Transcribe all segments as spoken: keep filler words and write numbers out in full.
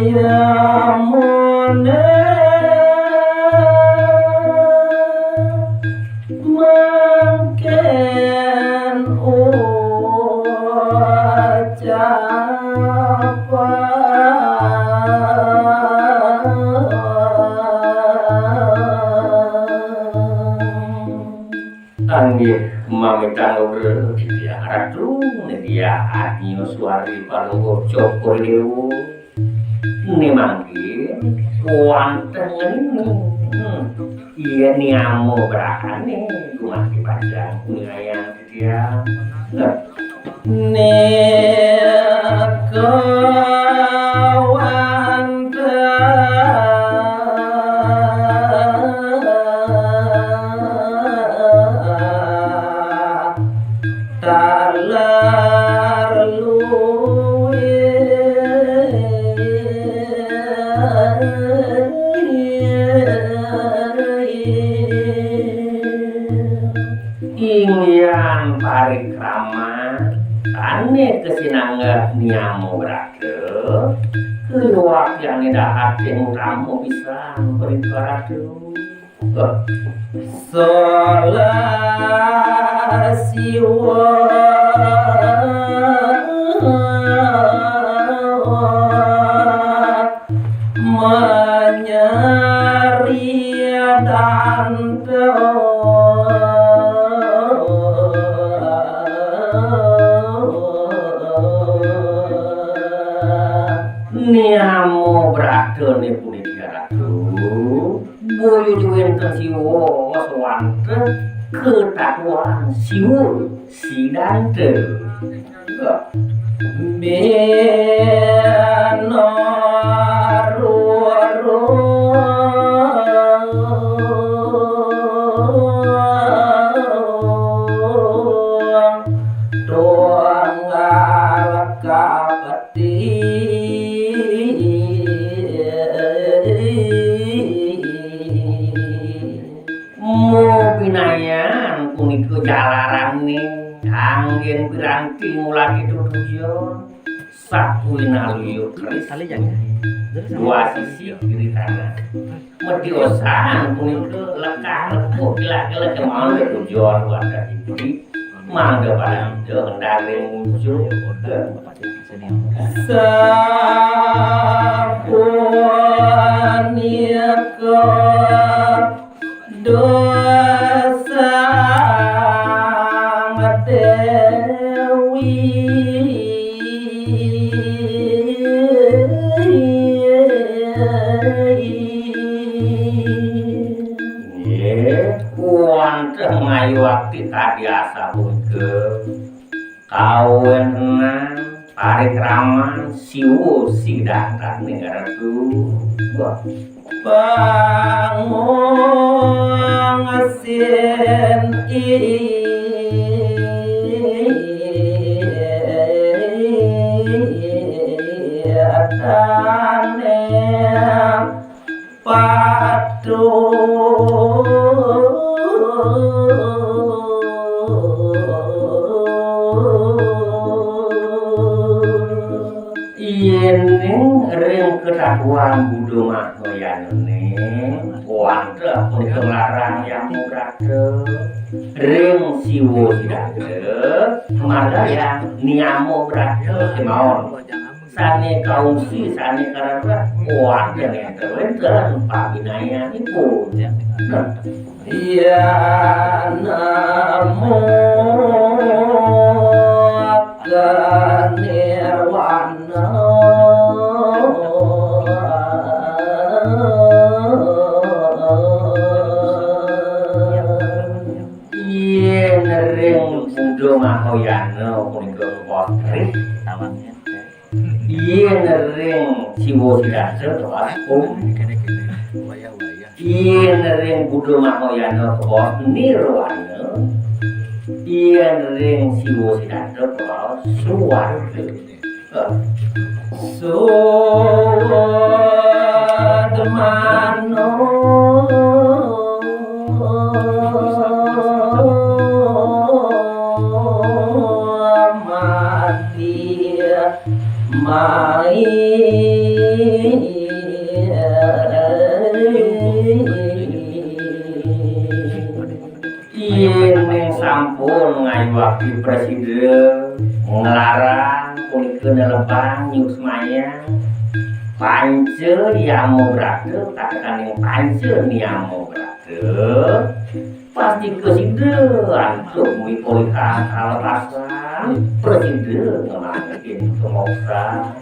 Niyamane mangken ucapan. Inggih, mamitang ura titiang Ratu, nitya adnya suari palungguh Cokor Dewa. Né mangkin wantah ngéné. Hmm. Iya niyama brahmané, gumanti pacang kuningayang titiang. Nah. Nika wantah taler luwih. Inggihan parikrama sané kasinanggeh niyama brata, kayuwaktiané dahat sing utama pisan, Parita Ratu. Sola Siwa manyari danta. Niyama bratané puniki Ratu, boya wénten Siwa sawantah katatuan Siwa Sidanta. Bina ruru tunggal kapeti. Mabinayan punika jalarané anggén piranti ngulati tetujon. Sapunaluya keris dua sisi kiri kanan. Madiosan punika lekah lekuh kilah-kilah kemawon tetujon wadah iki. Mangda pada ida ngendang ring muncul. Sapunika Dosang Dewi. Nggih, wantah mayu akti tadi asapunika. Kawéntenan parikraman Siwa Sidatanira Ratu. Wah. Pangungsin iyatane. Patuh. Yéning ring katatuan Buddha Mahayanané, wantah punika nglarang Yama Brata ring Siwa Sidata, margayang Niyama Brata kémaon. Sané kaungsi, sané kararah, wantah nénten wénten pabinayanipun. Nah. Yan nemu kanirwana. Yén ring Buddha Mahayana punika potri. Yén ring Siwa Sidata kawas Om. Yén ring Buddha Mahayana kawas Nirwana. Yén ring Siwa Sidata kawas Suwarga. Suwarga. Yén sampun ngayuwaki prasida nglarang punika nelebang nyuksmayang panca yama brata, katekaning panca niyama brata, pastika sida antuk mikolihang kalepasan, prasida ngemanggihin kamoksan.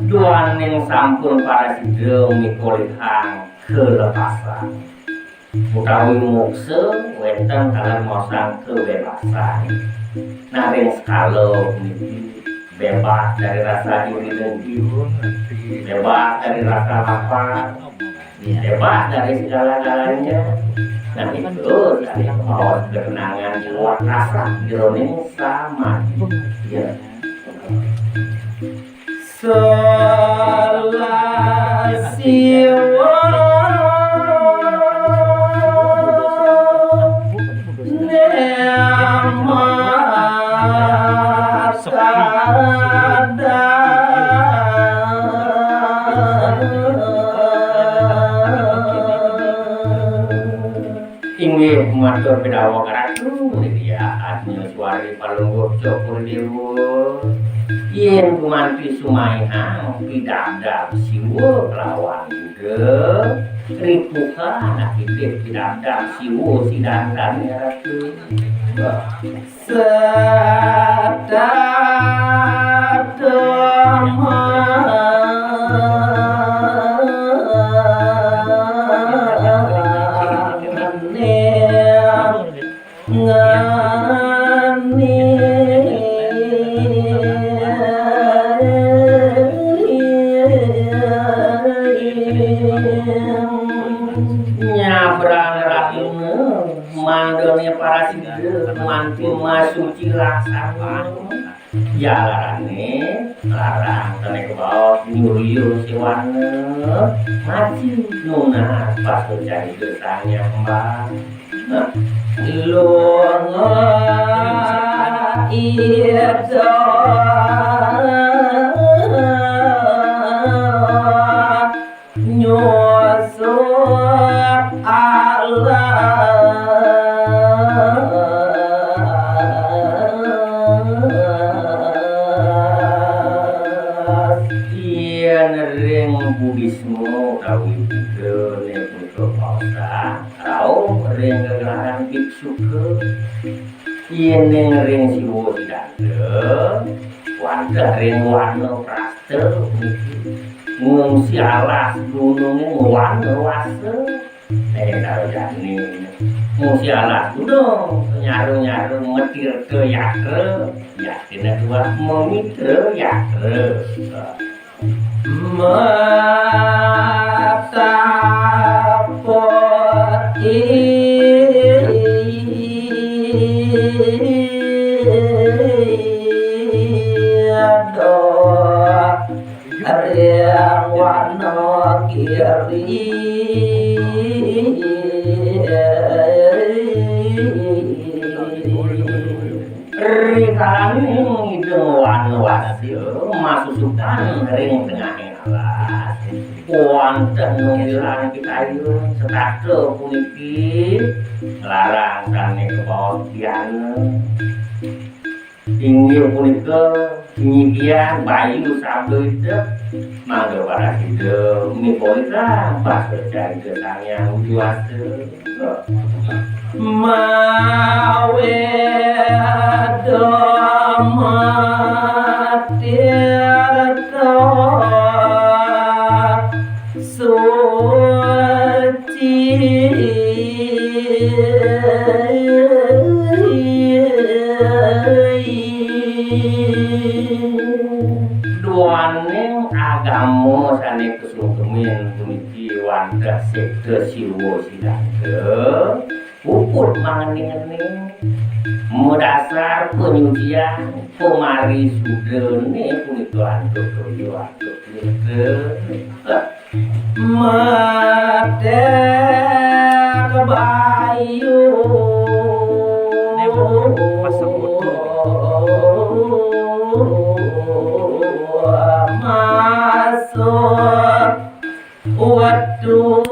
Duaning sampun parasida mikolihang kalepasan utawi moksa, wénten kalih maosang kabebasan. Nah, ring sekala puniki bebas dari rasa iri dengki, bebas dari rasa lapar, bebas dari segala-galanya. Nah, itu tadi maos ketenangan jiwa rasa jeroning samadhi. Ya. Salah siwa nemat sadar. Inggih matur pidawang Ratu Widya Asnya Suwari Palungguh Cokor Dewa. Yén gumanti sumaihang pidabdab Siwa kelawan Buddha, ripuhan akidit pidabdab Siwa sidantane Ratu. Wah. Satatamaning ngani. Nyabrang ratune, mandane parasida, mantu masuci laksana. Jalane larang tane kebaos nyurya sewana, ngaji nunas pasocan Ida Sang Hyang Mbah. Lunga Ida nyusut alas. Yen ring Budisme utawi Buddhane punika paosan, rauh ring gegelaran biksuka. Yening ring Siwa Sidanta, wantah ring wana prasta puniki. Ngungsi alas gununge ngwana wasa. Eh, karo jani ngungsi alas gunung, nyaru-nyaru matirta yatra, yatina tuah mamitra yatra. Matapa ida ring wana giri. Rikalaning Ida ngwana wasa masusupan ring tengahing alas, wantah nunggilan pikayun setata puniki nglarang sane kabaos dhyana. Inggih punika nyikian bayu sabda idep, mangda parasida mikolihang basa carita Sang Hyang Widi Wasa. Mawedha matirta Puput mangening-ening. Madasar panyucian, pamarisudané punika antuk toya, antuk tirta. Medek bayu. Masuk. Waduh.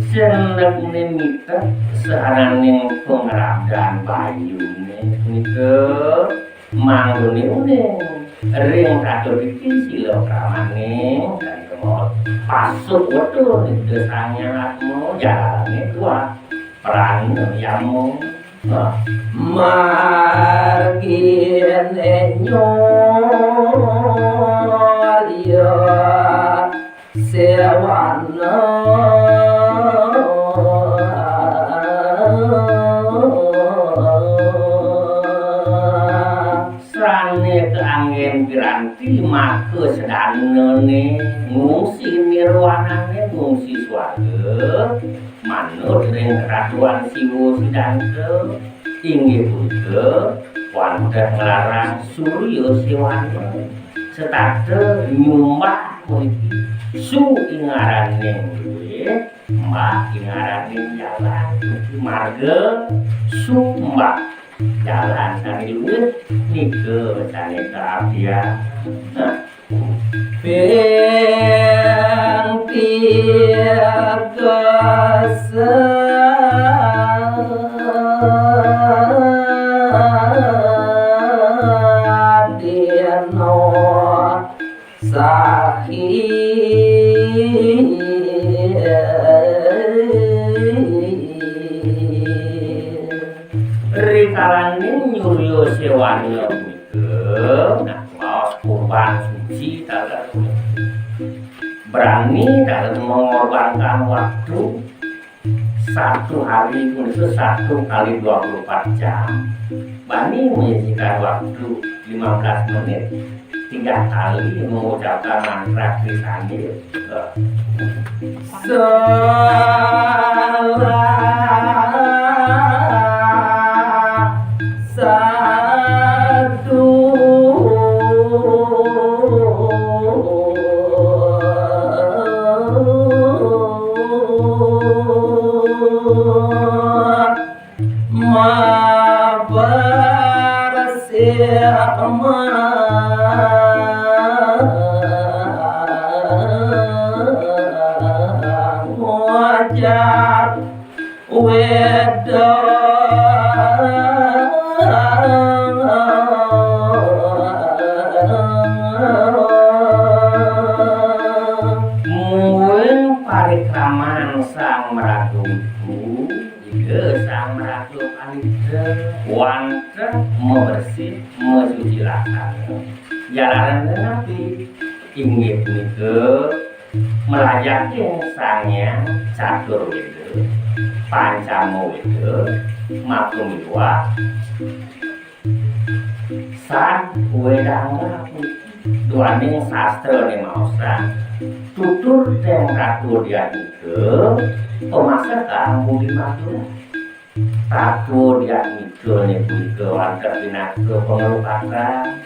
Sendek nimitek sahananing pangradan bayuné punika mangune uning ring katur iki sila kramaning kadi kemawon. Pasuk wetu nida Sang Hyang Atma, jalané tuah. Prana yama. Margine nyorya sewana. Srana kaanggén piranti maka sedanané ngungsi nirwanané, ngungsi swarga. Manut ring Ratuan Siwa Sidanta, inggih punika wantah nglarang Surya Sewana setata nyumbah mriki. Su ingaraning luwih, mbah ingaraning jalan, marga sumbah. Jalan sané luwih nika sané kaabdian. Nah, ping tiga sadina sakhi. Rikalaning Surya Sewana punika, nah, maos kurban suci taler. Berani taler mengorbankan waktu satu hari punika satu kali dua puluh empat jam. Bani menyisihkan waktu lima belas menit tiga kali mengucapkan mantra Krisandi. Salah satu. Mabersih mengujat wedang. Mungguing parikraman Sang Maraga Wiku, Ida Sang Maraga Panida wantah mabersih, masuci laksana. Jalaran napi? Inggih punika mlajahin Sang Hyang Catur Weda, Pancama Weda, maka miwah Sad Wedanga. Duaning sastrané maosang, tutur téng Ratu Diatmika, pamasekan budi madura. Ratu Diatmika punika wantah pinaka panglukatan,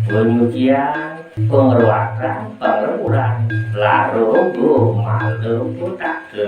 panyucian, pangruatan, pangleburan, lara roga, mala petaka.